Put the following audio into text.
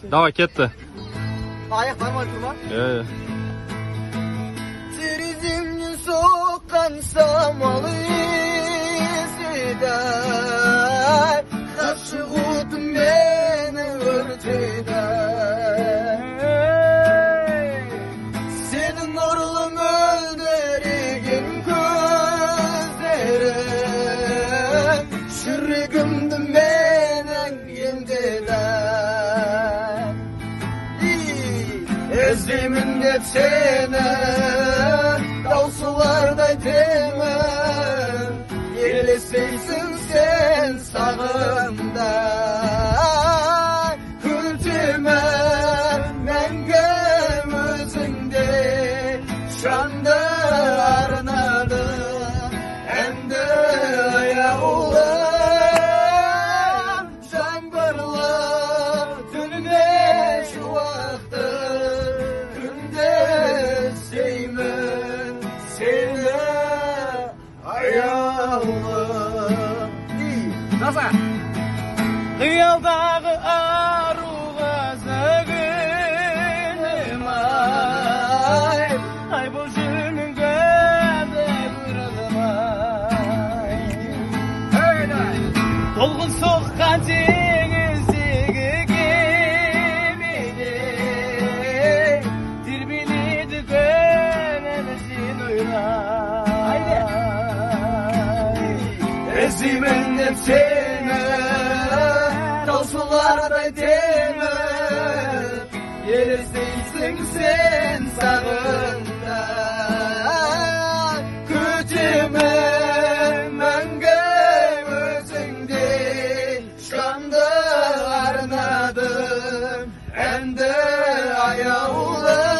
Давай, кетті. Аяқ нормально тұр ма? Иә. Тереземнен соққан самал еседі, ғашық отым мені өртеді. Сенің нұрлы мөлдіреген көздерің жүрегімді менің емдеді. Іздеймін деп сені таусылардай темір, елестейсің сен сағымда. Күтемін мәңгі өзіңде, жанды арнадым әнді аяулым. Жаңбырлы түнде шуақты күнде іздеймін сені, аяулым. Қиялдағы ару қызы гүлім ай, ай бұл жүнің көзі көрдім ай. Толқын соққан теңіздегі кемедей тербеледі көңіл сен ойлай. Іздеймін деп сені таусылардай темір, елестейсің сен сағында. Күтемін мәңгі өзіңде, жанды арнадым әнді аяулым.